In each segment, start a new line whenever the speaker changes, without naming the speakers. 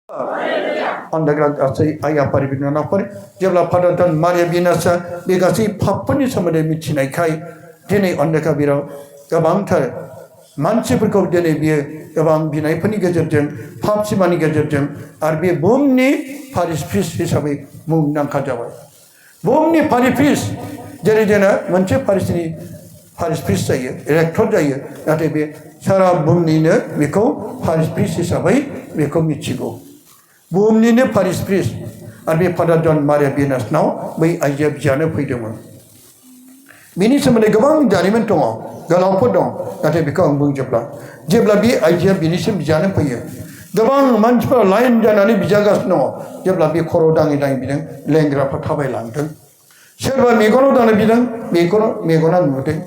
अन्धग्रा गासै आइ आफारि बिनानावफोर जेब्ला फादार जन मारिया बिनासा बे गासै पापफोरनि सोमोन्दै मिथिनायखाय दिनै अन्धग्रा बिराव गोबांथार मानसिफोरखौ दिनै बियो गोबां बिनायफोरनि गेजेरजों पाप सिमानि गेजेरजों आरो बे बुहुमनि पारिस फिस हिसाबै मुंदांखा जाबाय बुहुमनि पारिस फिस जेरै जोङो मोनसे पारिस फिस जायो रेक्टर जायो नाथाय बे सारा बुहुमनिनो बेखौ पारिस फिस हिसाबै बेखौ मिथिगौ बुहुमनिनो पारिस फिस आरो बे फादार जन मारिया बिनासनाव बै आइजोआ बिजानो फैदोंमोन बिनि सोमोन्दै गोबां जारिमिन दङ गोलावफोर दं नाथाय बेखौ आं बुंजोबला जेब्ला बे आइजोआ बिनिसिम बिजानो फैयो गोबां मानसिफोरा लाइन जानानै बिजागासिनो दङ जेब्ला बे खर' दाङै दाङै बिदों लेंग्राफ्रा थाबायलांदों सोरबा मेगनाव दांनो बिदों मेगना नुदों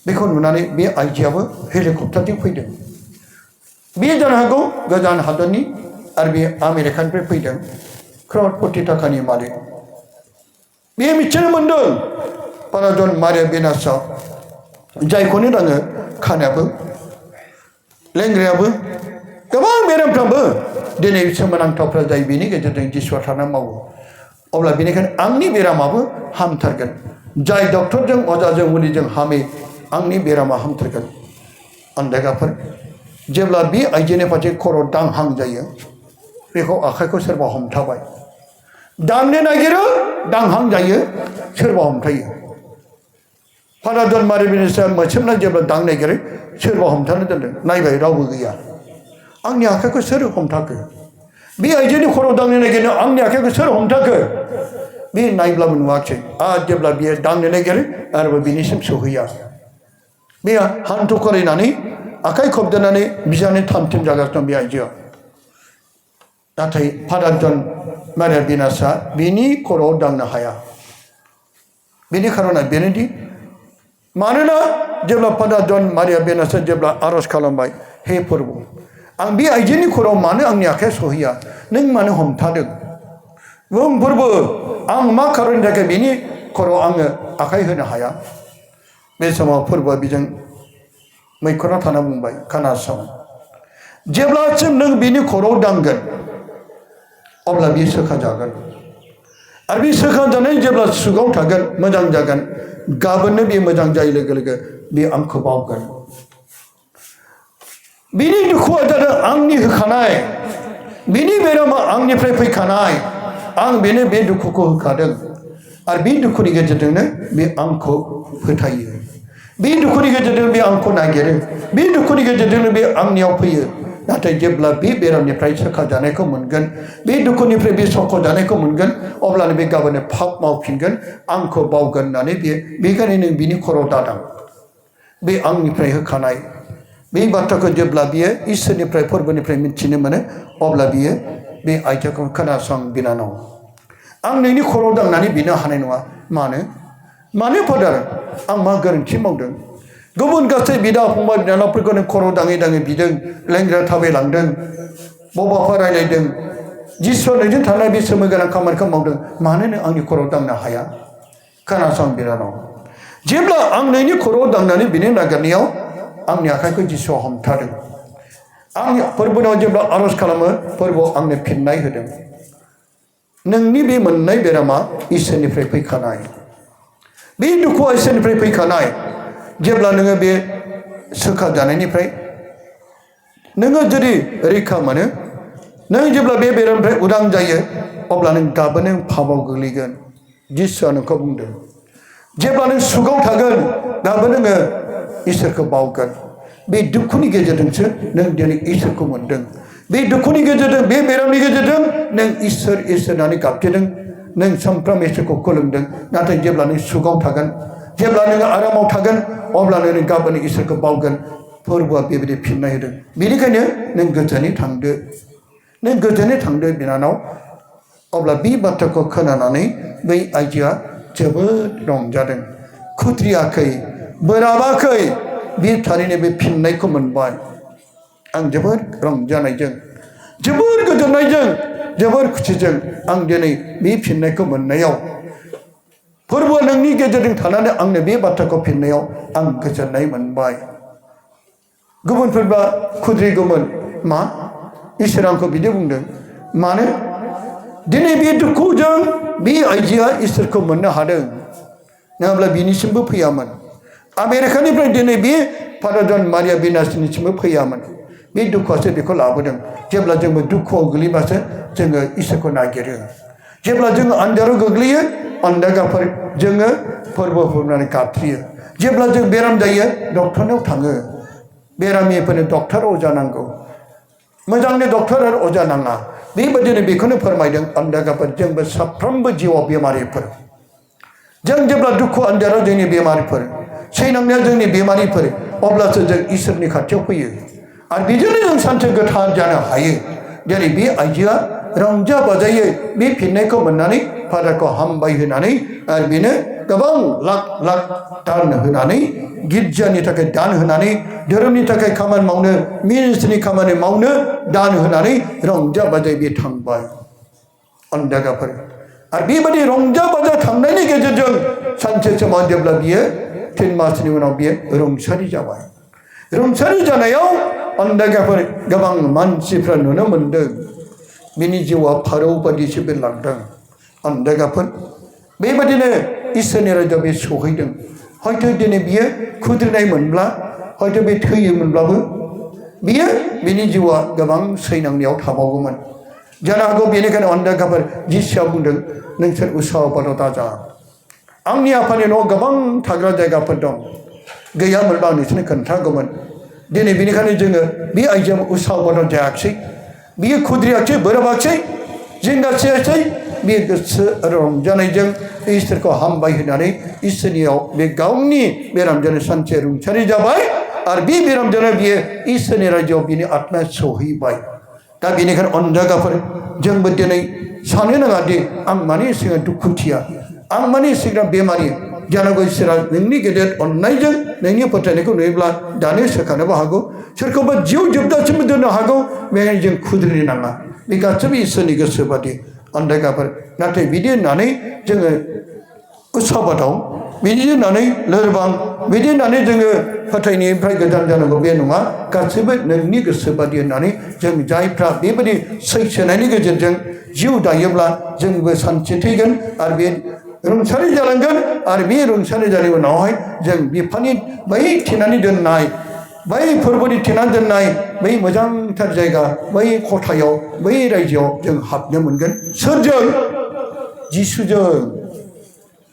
बेखौ नुनानै बे आइजोआबो हेलिकप्टारजों फैदों बे जानो हागौ गोजान हादरनि आरो बे आमेरिकानिफ्राय फैदों क्र'रपति थाखानि मालिक बे मिथिनो मोन्दों फादार जन मारिया बिनासआ जायखौनो दाङो खानायाबो लेंग्रायाबो गोबां बेरामफ्राबो दिनै सोमोनांथावफ्रा जायो बेनि गेजेरजों जिसुआ थाना मावो अब्ला बेनिखायनो आंनि बेरामाबो हामथारगोन जाय डक्टरजों अजाजों मुलिजों हामे आंनि बेरामा हामथारगोन अन्धगाफोर जेब्ला बे आइजोनि फारसे खर' दांहां जायो बेखौ आखाइखौ सोरबा हमथाबाय दांनो नागिरो दांहां जायो सोरबा हमथायो फादार जन मारिया बिनासआ मोस्रोमना जेब्ला दांनो नागिरो सोरबा हमथानो दोनदों नायबाय रावबो गैया आंनि आखाइखौ सोर हमथाखो बे आइजोनि खर' दांनो नागिरनो आंनि आखाइखौ सोर हमथाखो बे नायब्लाबो नुवाखै आरो जेब्ला बियो दांनो नागिरो आरोबाव बिनिसिम सहैया बे हान्थु खरायनानै आखाइ खबदेरनानै बिजानो थामथिम जागासिनो दं बे आइजोआ नाथाय फादार जन मारिया बिनासआ बिनि खर'आव दांनो हाया बेनि खारना बेनोदि मानोना जेब्ला फादार जन मारिया बिनासआ जेब्ला आर'ज खालामबाय हे प्रभु आं बे आइजोनि खर'आव मानो आंनि आखाइया सहैया नों मानो हमथादों बुं प्रभु आं मा खारननि थाखाय बिनि खर'आव आङो आखाइ होनो हाया बे समाव फोरबोआ बिजों मैखुना थाना बुंबाय खोनासं जेब्लासिम नों बिनि खर'आव दांगोन अब्ला बियो सोखाजागोन आरो बे सोखाजानाय जेब्ला सुगाव थागोन मोजां जागोन गाबोननो बे मोजां जायो लोगो लोगो बे आंखौ बावगोन बिनि दुखुआ जादों आंनि होखानाय बिनि बेरामा आंनिफ्राय फैखानाय आं बेनो बे दुखुखौ होखादों आरो बे दुखुनि गेजेरजोंनो बे आंखौ फोथायो बे दुखुनि गेजेरजों बे आंखौ नागिरो बे दुखुनि गेजेरजोंनो बे आंनियाव फैयो नाथाय जेब्ला बे बेरामनिफ्राय सोखाजानायखौ मोनगोन बे दुखुनिफ्राय बे सख'जानायखौ मोनगोन अब्लानो बे गाबोन पाप मावफिनगोन आंखौ बावगोन होननानै बेखायनो नों बिनि खर'आव दादां बे आंनिफ्राय होखानाय बे बाथ्राखौ जेब्ला बियो इसोरनिफ्राय फोरबोनिफ्राय मिथिनो मोनो अब्ला बियो बे आइजोखौ खोनासं बिनानाव आं नोंनि खर'आव दांनानै बिनो हानाय नङा मानो फादार आं मा गोरोन्थि मावदों गुबुन गासै बिदा फंबाय बिनानावफोरखौ नों खर' दाङै दाङै बिदों लेंग्रा थाबायलांदों बबावबा रायलायदों जिसुआ नोंजों थानाय बे सोमो गोनां खामानिखौ मावदों मानो नों आंनि खर'आव दांनो हाया खोनासं बिनानाव जेब्ला आं नोंनि खर'आव दांनानै बिनो नागिरनायाव आंनि आखाइखौ जिसुआ हमथादों आं फोरबोनाव जेब्ला आर'ज खालामो फोरबोआव आंनो फिननाय होदों नोंनि बे मोननाय बेरामा इसोरनिफ्राय फैखानाय बे दुखुआ इसोरनिफ्राय फैखानाय जेब्ला नोङो बे सोखाजानायनिफ्राय नोङो जुदि रैखा मोनो नों जेब्ला बे बेरामनिफ्राय उदां जायो अब्ला नों गाबोनो पापआव गोग्लैगोन जिसुआ नोंखौ बुंदों जेब्ला नों सुगाव थागोन दाबो नोङो इसोरखौ बावगोन बे दुखुनि गेजेरजोंसो नों दिनै इसोरखौ मोन्दों बे दुखुनि गेजेरजों बे बेरामनि गेजेरजों नों इसोर होननानै गाबज्रिदों नों सानफ्रामबो इसोरखौ खुलुमदों नाथाय जेब्ला नों सुगाव थागोन जेब्ला नोङो आरामाव थागोन अब्लानो नों गाबोन इसोरखौ बावगोन फोरबोआ बेबायदि फिननाय होदों बेनिखायनो नों गोजोनै थांदो बिनानाव अब्ला बे बाथ्राखौ खोनानानै बै आइजोआ जोबोद रंजादों खुद्रियाखै बोराबाखै बे थारैनो बे फिननायखौ मोनबाय आं जोबोद रंजानायजों जोबोद गोजोननायजों जोबोद खुसिजों आं दिनै बे फिननायखौ मोननायाव फोरबोआ नोंनि गेजेरजों थानानै आंनो बे बाथ्राखौ फिननायाव आं गोजोननाय मोनबाय गुबुनफोरबा खुद्रिगौमोन मा इसोरा आंखौ बिदि बुंदों मानो दिनै बे दुखुजों बे आइजोआ इसोरखौ मोननो हादों नङाब्ला बिनिसिमबो फैयामोन आमेरिकानिफ्राय दिनै बे फादार जन मारिया बिनासनिसिमबो फैयामोन बे दुखुआसो बेखौ लाबोदों जेब्ला जोंबो दुखुआव गोग्लैबासो जोङो इसोरखौ नागिरो जेब्ला जोङो आन्दाराव गोग्लैयो अन्दागाफोर जोङो फोरबो फोरनानै गाबज्रियो जेब्ला जों बेराम जायो डक्टरनाव थाङो बेरामिफोरनो डक्टर अजा नांगौ मोजांनि डक्टर आरो अजा नाङा बेबायदिनो बेखौनो फोरमायदों अन्दागाफोर जोंबो साफ्रोमबो जिउआव बेमारिफोर जों जेब्ला दुखु आन्दाराव जोंनि बेमारिफोर सैनांनाया जोंनि बेमारिफोर अब्लासो जों इसोरनि खाथियाव फैयो आरो बेजोंनो जों सान्थि गोथार जानो हायो जेरै बे आइजोआ रंजा बाजायै बे फिननायखौ मोननानै फादारखौ हामबाय होनानै आरो बेनो गोबां लाख लाख दान होनानै गिर्जानि थाखाय दान होनानै धोरोमनि थाखाय खामानि मावनो मिनिस्ट्रिनि खामानि मावनो दान होनानै रंजा बाजायै बे थांबाय अन्दागाफोर आरो बेबायदि रंजा बाजा थांनायनि गेजेरजों सानसे समाव जेब्ला बियो 3 मासनि उनाव बियो रुंसारि जाबाय रुंसारि जानायाव अन्दागाफोर गोबां मानसिफ्रा नुनो मोनदों बिनि जिउआ फारौ बायदिसो बेरलांदों अन्दागाफोर बेबायदिनो इसोरनि रायजोआव बे सहैदों हयथ' दिनै बियो खुद्रिनाय मोनब्ला हयथ' बे थैयोमोनब्लाबो बियो बिनि जिउआ गोबां सैनांनायाव थाबावगौमोन जानो हागौ बेनिखायनो अन्दागाफोर जिसुआ बुंदों नोंसोर उसाव बादाव दाजा आंनि आफानि न'आव गोबां थाग्रा जायगाफोर दं गैयामोनबा आं नोंसोरनो खोन्थागौमोन दिनै बेनिखायनो जोङो बे आइजोआ उसाव बादाव जायाखिसै बियो खुद्रियाखिसै बोराबाखिसै जिंगासियासै बे गोसो रंजानायजों इसोरखौ हामबाय होनानै इसोरनियाव बे गावनि बेरामजों सानसे रुंसारि जाबाय आरो बे बेरामजों बियो इसोरनि रायजोआव बिनि आत्माया सहैबाय दा बेनिखायनो अन्दागाफोर जोंबो दिनै सानो नाङा दि आं माने एसेबां दुखुथिया आं माने एसेबां बेमारि जानांगौ इसोरा नोंनि गेदेर अननायजों नोंनि फोथायनायखौ नुयोब्ला दानो सोखानोबो हागौ सोरखौबा जिउ जोबजासिमबो दोननो हागौ बेखायनो जों खुद्रिनो नाङा बे गासैबो इसोरनि गोसो बादि अन्दागाफोर नाथाय बिदि होननानै जोङो उसाबादाव बिदि होननानै लोरबां बिदि होननानै जोङो फोथायनायनिफ्राय गोजान जानांगौ बे नङा गासैबो नोंनि गोसो बादि होननानै जों जायफ्रा बेबायदि सैसोनायनि गेजेरजों जिउ दायोब्ला जोंबो सानसे थैगोन आरो बे रुंसारि जालांगोन आरो बे रुंसारि जानाय उनावहाय जों बिफानि बै थिनानै दोननाय बै फोरबोनि थिनानै दोननाय बै मोजांथार जायगा बै खथायाव बै रायजोआव जों हाबनो मोनगोन सोरजों जिसुजों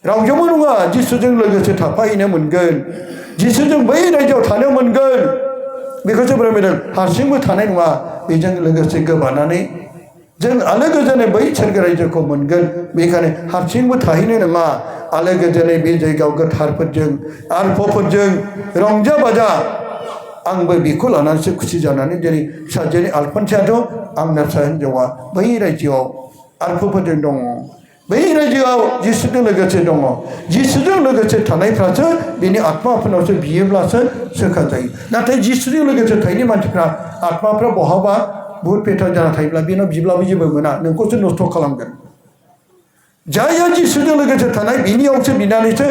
रावजोंबो नङा जिसुजों लोगोसे थाफाहैनो मोनगोन जिसुजों बै रायजोआव थानो मोनगोन बेखौसो फोरमायदों हारसिंबो थानाय नङा बेजों लोगोसे गोबानानै जों आलो गोजोनै बै सोरगो रायजोखौ मोनगोन बेखायनो हारसिंबो थाहैनो नङा आलो गोजोनै बे जायगायाव गोथारफोरजों आलफाफोरजों रंजा बाजा आंबो बेखौ लानानैसो खुसि जानानै दिनै फिसाजोनि आलफानसायाथ' आंना फिसा हिन्जावा बै रायजोआव आलफाफोरजों दङ बै रायजोआव जिसुजों लोगोसे दङ जिसुजों लोगोसे थानायफ्रासो बिनि आत्माफोरनावसो बियोब्लासो सोखा जायो नाथाय जिसुजों लोगोसे थायैनि मानसिफ्रा आत्माफ्रा बहाबा भुट पेटार जाना थायोब्ला बेनाव बिब्लाबो जेबो मोना नोंखौसो नस्थ' खालामगोन जायहा जिसुजों लोगोसे थानाय बिनियावसो बिनानैसो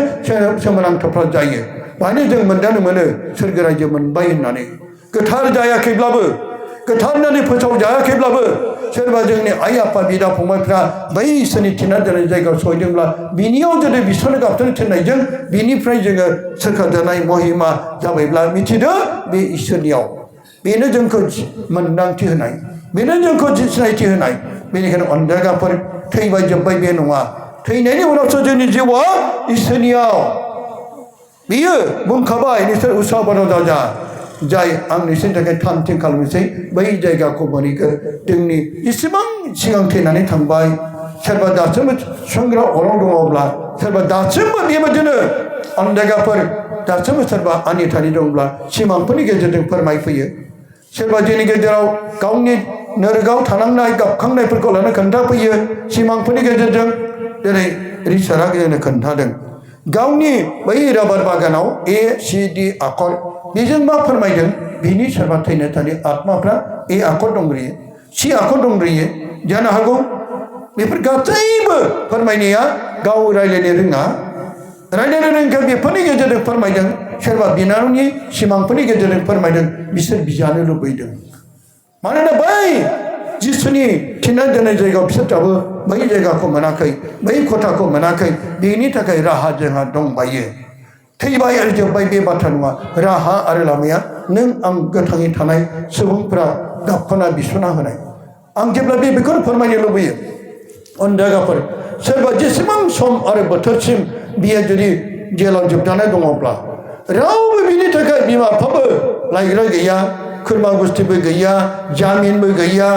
सोमोनांथावफ्रा जायो माने जों मोनदांनो मोनो सोरगो रायजो मोनबाय होननानै गोथार जायाखैब्लाबो गोथार होननानै फोसावजायाखैब्लाबो सोरबा जोंनि आइ आफा बिदा फंबायफ्रा बै इसोरनि थिना दोननाय जायगायाव सहैदोंब्ला बिनियाव जुदि बिसोरनो गाबथानो थिननायजों बिनिफ्राय जोङो सोरखाजानाय महिमा जाबायब्ला मिथिदो बे इसोरनियाव बेनो जोंखौ मोन्दांथि होनाय बेनो जोंखौ सिनायथि होनाय बेनिखायनो अन्दागाफोर थैबाय जोब्बाय बे नङा थैनायनि उनावसो जोंनि जिउआ इसोरनियाव बियो बुंखाबाय नोंसोर उसाव बादाव दाजा जाय आं नोंसोरनि थाखाय थाम थिम खालामनोसै बै जायगाखौ मोनहैगोन जोंनि इसेबां सिगां थैनानै थांबाय सोरबा दासिमबो संग्रा अराव दङब्ला सोरबा दासिमबो बेबायदिनो अन्दागाफोर दासिमबो सोरबा आनिथानि दंब्ला सिमांफोरनि गेजेरजों फोरमायफैयो सोरबा जोंनि गेजेराव गावनि नोरगाव थानांनाय गाबखांनायफोरखौ लानानै खोन्थाफैयो सिमांफोरनि गेजेरजों जेरै रिसार्टआ जोंनो खोन्थादों गावनि बै राबार बागानाव ACD आखर बेजों मा फोरमायदों बिनि सोरबा थैनो थानाय आत्माफ्रा A आखर दंग्रोयो C आखर दंग्रोयो जानो हागौ बेफोर गासैबो फोरमायनाया गाव रायज्लायनो रोङा रायज्लायनो रोङैखाय बेफोरनि गेजेरजों फोरमायदों सोरबा बिनानावनि सिमांफोरनि गेजेरजों फोरमायदों बिसोर बिजानो लुबैदों मानोना बै जिसुनि थिना दोननाय जायगायाव बिसोर दाबो बै जायगाखौ मोनाखै बै खथाखौ मोनाखै बेनि थाखाय राहा जोंहा दंबायो थैबाय आरो जोब्बाय बे बाथ्रा नङा राहा आरो लामाया नों आं गोथाङै थानाय सुबुंफोरा गाबख'ना बिसना होनाय आं जेब्ला बेखौनो फोरमायनो लुबैयो अनजागाफोर सोरबा जेसेबां सम आरो बोथोरसिम बियो जुदि जेलाव जोबजानाय दङब्ला रावबो बिनि थाखाय बिमा बिफाबो लायग्रा गैया खुरमा गुस्थिबो गैया जामिनबो गैया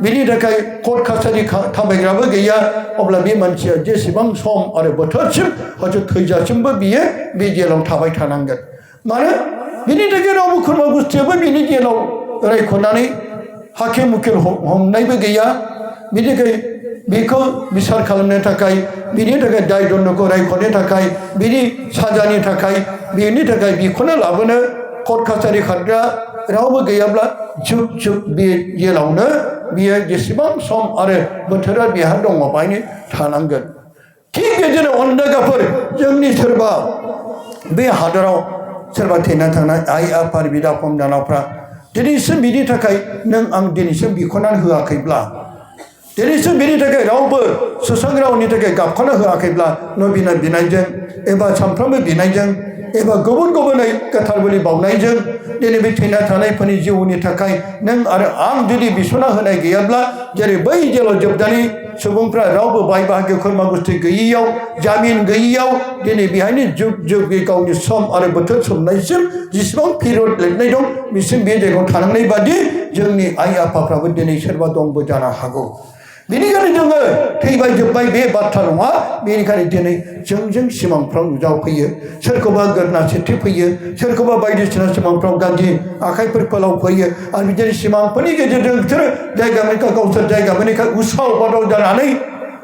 बिनि थाखाय कर्ट कासारि थाबायग्राबो गैया अब्ला बे मानसिया जेसेबां सम आरो बोथोरसिम हयथ' थैजासिमबो बियो बे जेलाव थाबाय थानांगोन मानो बिनि थाखाय रावबो खुरमा गुस्थियाबो बिनि जेलाव रायख'नानै हाकिम उकिल हमनायबो गैया बिनि थाखाय बेखौ बिसार खालामनो थाखाय बिनि थाखाय दाय दन्द'खौ रायख'नो थाखाय बिनि साजानि थाखाय बेनि थाखाय बेखौनो लाबोनो कर्ट कासारि खारग्रा रावबो गैयाब्ला जुग जुग बे जेलावनो बियो जेसेबां सम आरो बोथोरा बेहा दङ बायनो थानांगोन थिग बिदिनो अनजागाफोर जोंनि सोरबा बे हादराव सोरबा थैना थांनाय आइ आफा बिदा फंबायफ्रा दिनैसिम बिनि थाखाय नों आं दिनैसिम बिख'नानै होआखैब्ला दिनैसिम बिनि थाखाय रावबो सुस्रांग्रानि थाखाय गाबख'ना होआखैब्ला नबिना बिनायजों एबा सानफ्रोमबो बिनायजों एबा गुबुन गुबुनै गोथार बोलि बावनायजों दिनै बे थैना थानायफोरनि जिउनि थाखाय नों आरो आं जुदि बिसना होनाय गैयाब्ला जेरै बै जेलाव जोबनानै सुबुंफ्रा रावबो बाय बाहागो खुरमा गुस्थि गैयैयाव जामिन गैयैयाव दिनै बेहायनो जुग जुग बे गावनि सम आरो बोथोर समनायसिम जेसेबां पिरियड लिरनाय दं बिसिम बे जायगायाव थानांनाय बादि जोंनि आइ आफाफ्राबो दिनै सोरबा दंबो जानो हागौ बेनिखायनो जोङो थैबाय जोब्बाय बे बाथ्रा नङा बेनिखायनो दिनै जों सिमांफ्राव नुजाफैयो सोरखौबा गोदना सेथि फैयो सोरखौबा बायदिसिना सिमांफ्राव गाज्रि आखाइफोर फोलाव फैयो आरो बिदिनो सिमांफोरनि गेजेरजों बिसोरो जायगानिखाय गावसोर जायगानिखाय उसाव बादाव जानानै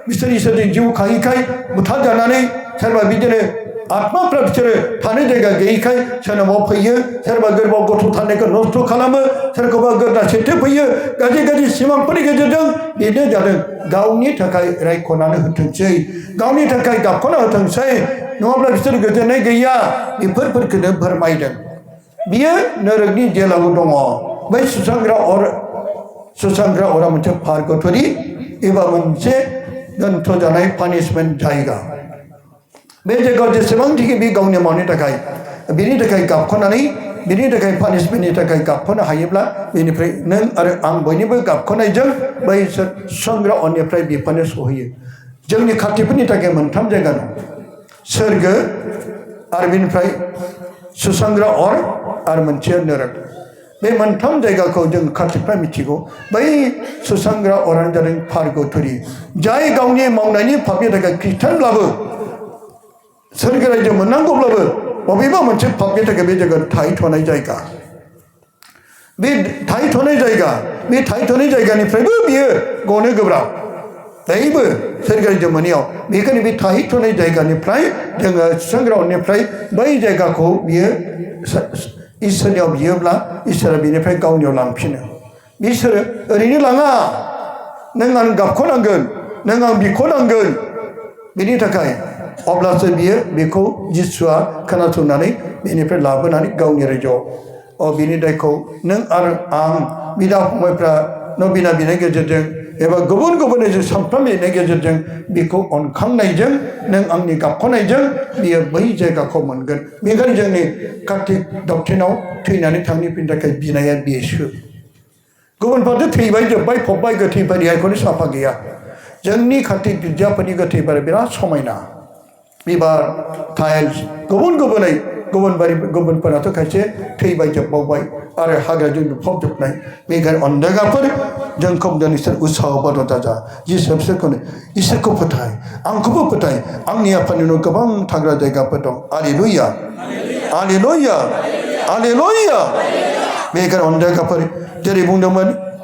बिसोर इसोरनि जिउ खायैखाय बुथार जानानै सोरबा बिदिनो आत्माफ्रा बिसोरो थानो जायगा गैयैखाय सोरनाव फैयो सोरबा गोरबोआव गथ' थानायखौ नस्थ' खालामो सोरखौबा गोदना सेथि फैयो गाज्रि गाज्रि सिमांफोरनि गेजेरजों बेनो जादों गावनि थाखाय रायख'नानै होथोंसै गावनि थाखाय गाबख'ना होथोंसै नङाब्ला बिसोर गोजोननाय गैया बेफोरखौनो फोरमायदों बियो नरकनि जेलाव दङ बै सुस्रांग्रा अरा मोनसे पार्गथरि एबा मोनसे दोनथ'जानाय पानिशमेन्ट जायगा बे जायगायाव जेसेबांखि बे गावनि मावनो थाखाय बेनि थाखाय गाबख'नानै बेनि थाखाय पानिशमेन्टनि थाखाय गाबख'नो हायोब्ला बेनिफ्राय नों आरो आं बयनिबो गाबख'नायजों बै सुस्रांग्रा अरनिफ्राय बिफानो सहैयो जोंनि खाथिफोरनि थाखाय मोनथाम जायगा दं सोरगो आरो बेनिफ्राय सुस्रांग्रा अर आरो मोनसेया नरक बे मोनथाम जायगाखौ जों खाथिफ्रा मिथिगौ बै सुस्रांग्रा अरानो जादों पार्गथरि जाय गावनि मावनायनि पापनि थाखाय खृष्टानब्लाबो सोरगो रायजो मोननांगौब्लाबो बबेबा मोनसे पापनि थाखाय बे जायगायाव थाहैथ'नाय जायगा बे थाहैथ'नाय जायगानिफ्रायबो बियो गनो गोब्राब दायोबो सोरगो रायजो मोनैयाव बेखायनो बे थाहैथ'नाय जायगानिफ्राय जोङो सुस्रांग्रानिफ्राय बै जायगाखौ बियो इसोरनियाव बियोब्ला इसोरा बेनिफ्राय गावनियाव लांफिनो बिसोरो ओरैनो लाङा नों आं गाबख'नांगोन नों आं बिख'नांगोन बिनि थाखाय अब्लासो बियो बेखौ जिसुआ खोनासंनानै बेनिफ्राय लाबोनानै गावनि रायजोआव बिनि दायखौ नों आरो आं बिदा फंबायफ्रा नबिना बिनाय गेजेरजों एबा गुबुन गुबुन सानफ्रोम बिनाय गेजेरजों बेखौ अनखांनायजों नों आंनि गाबख'नायजों बियो बै जायगाखौ मोनगोन बेखायनो जोंनि कार्तिक डक्ट्रिनाव थैनानै थांनायफोरनि थाखाय बिनाया बेसो गुबुनफ्राथ' थैबाय जोब्बाय फबबाय गोथैफोरनि आइखौनो साफा गैया जोंनि कार्तिक गिर्जाफोरनि गोथैफोरा बिराद समायना बिबार टाइल्स गुबुनफोराथ' खायसे थैबाय जोबबावबाय आरो हाग्राजों लुफबजोबनाय बेखायनो अनजागाफोर जोंखौ नोंसोर उत्साह बादा जा जिसु बिसोरखौनो इसोरखौ फोथाय आंखौबो फोथाय आंनि आफानि उनाव गोबां थाग्रा जायगाफोर दं हालेलुया हालेलुया हालेलुया बेखायनो अनजागाफोर जेरै बुंदोंमोन